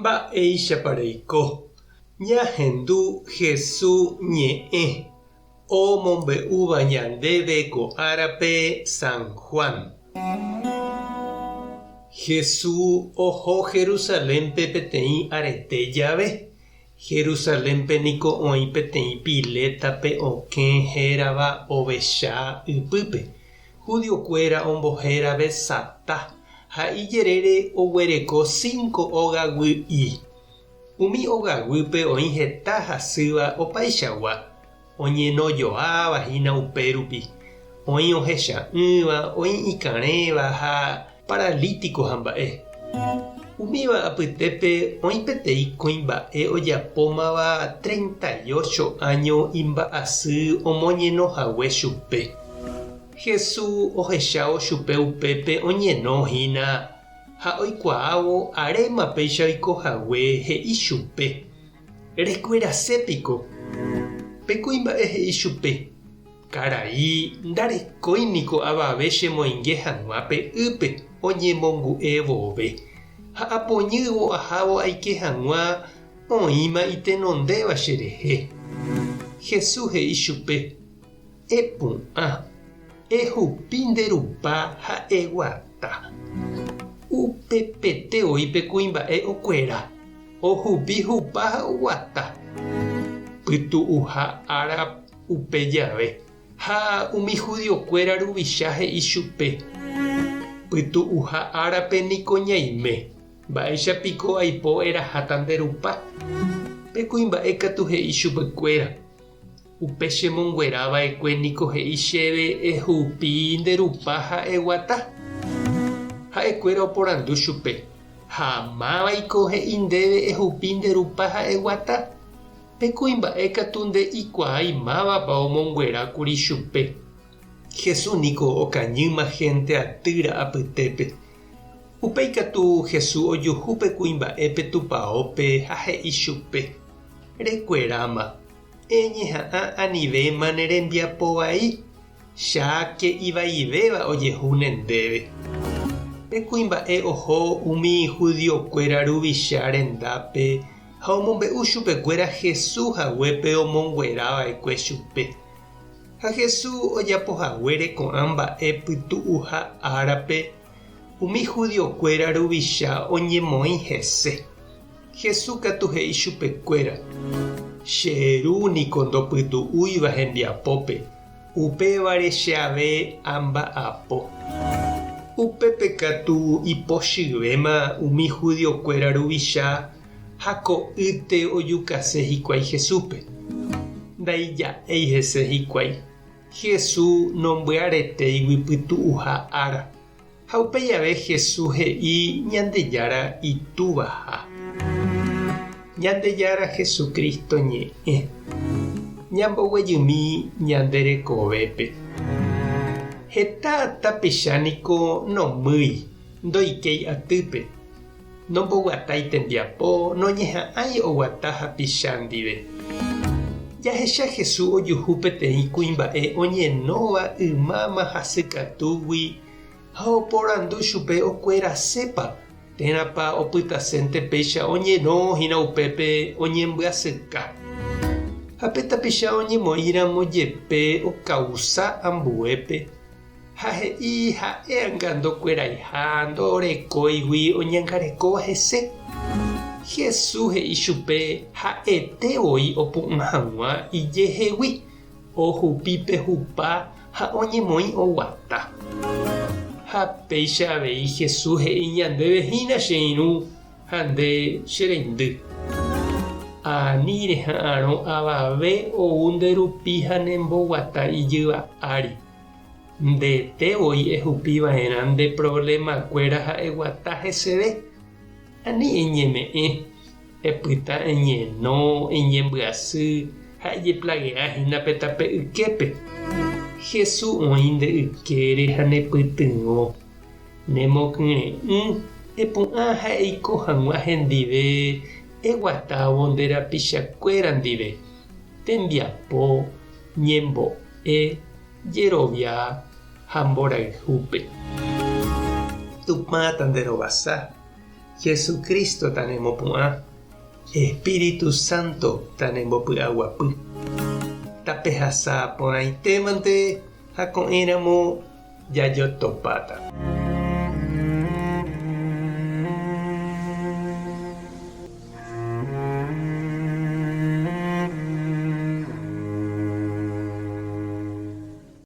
Mba'éichapa reiko? Ñahendu Hesu ñe'ẽ omombe'úva ñandéve ko árape San Juan. Hesu oho Jerusalénpe peteĩ arete jave. Jerusalénpe niko oĩ peteĩ pilétape okẽ hérava Ovecha ypýpe. Judiokuéra ombohéra Betzatá, ha ijerére oguereko cinco ógaguy'i. Umi ogaguýpe oĩ heta hasýva opaichagua, oñenojoáva hína upérupi, oĩ ohecha'ỹva, oĩ ikarẽva ha paralítiko hamba'e. Umíva apytépe oĩ peteĩ kuimba'e ojapómava 38 áño imba'asy omoñeno hague chupe. Jesús ohechávo chupe upépe oñeno hína ha oikuaávo aréma péicha oiko hague he'i chupe, Rekuerase piko? Pe kuimba'e he'i chupe, Karai, ndarekói niko avave chemoinge hag̃ua pe ýpe oñemongu'e vove, ha apoñývo ahávo aike hag̃ua oĩma itenondéva cherehe. Jesús he'i chupe, Epu'ã, ehupi nde rupa ha eguata. Upepete voi pe kuimba'e okuera, ohupi hupa ha oguata. Pytu'uha ára Upe jave, ha umi judiokuéra ruvicha he'i chupe, Pytu'uha árape niko ñaime, mba'éicha piko aipo eraháta nde rupa? Pe kuimba'e katu he'i chupekuéra, Upe chemonguera va'ekue niko he'i chéve ehupi nde rupa ha eguata. Ha'ekuéra oporandu chupe, Ha mávaiko he'i ndéve ehupi nde rupa ha eguata? Pe kuimba'e katu nde'ikuaái mávapa omonguera kuri chupe. Jesús niko okañýma hénte atýra apytépe. Upéi katu Jesús ojuhu pe kuimba'épe tupaópe ha he'i chupe, Rekueráma, eñeha'ã anivéma ne rembiapo vai, cháke ivaivéva ojehu nendéve. Pe kuimba'e oho umi judiokuéra ruvicha rendápe Ha omombe'u chupekuéra Jesús haguépe omonguera va'ekue chupe. Ha Jesús ojapo haguére ko'ã mba'e pytu'uha árape, umi judiokuéra ruvicha oñemoĩ hese. Jesús katu he'i chupekuéra, Che Ru niko ndopytu'úiva hembiapópe, upévare che ave amba'apo. Upépe katu ipochyvéma umi judiokuéra ruvicha Ha ko'ýte ojukase hikuái Jesúspe. Ndaija'éi hese hikuái. Jesús nombyaretéigui pytu'uha ára. Ha upe jave Jesús he'i Ñandejára Itúvaha. Ñandejára Jesucristo ñe'ẽ. Ñamboguejymi ñande rekovépe. Heta tapicha niko nomýi, ndoikéi atýpe. Nomboguatái tembiapo, noñeha'ãi oguata hapicha ndive. Jahecha Jesús ojuhu peteĩ kuimba'e oñenóva ymáma hasykatúgui ha oporandu chupe okuerasépa térãpa opytasénte péicha oñeno hína upépe oñembyasyka. Ha pe tapicha oñemoĩramo jepe okausa ambuépe, Ha he'i ha'e anga ndokueraiha ndorekóigui oñangarekóva hese. Jesús he'i chupe ha'ete voi opu'ã hag̃ua ijehegui, ohupi pe hupa ha oñemoĩ oguata. Ha péicha avei Jesús he'i ñandéve hína che irũ ha nde che reindy. Ani reha'arõ avave ou nde rupi ha nemboguata ijyva ári. Ndete voi ehupi va'erã nde provlemakuéra ha eguata heseve. Ani eñeme'ẽ, epyta eñeno, eñembyasy ha ejeplagea hína pe tape yképe. Jesús oĩ nde ykére ha nepytyvõ. Nemokyre'ỹ epu'ã ha eiko hag̃ua hendive eguatávo nde rapichakuéra ndive. Tembiapo ñembo'e, jerovia ha mborayhúpe. Tupã tanderovasa. Jesucristo tanemopu'ã, Espíritu Santo tanembopy'aguapy. Tapehasa porãitémante ha ko'ẽramo jajotopáta.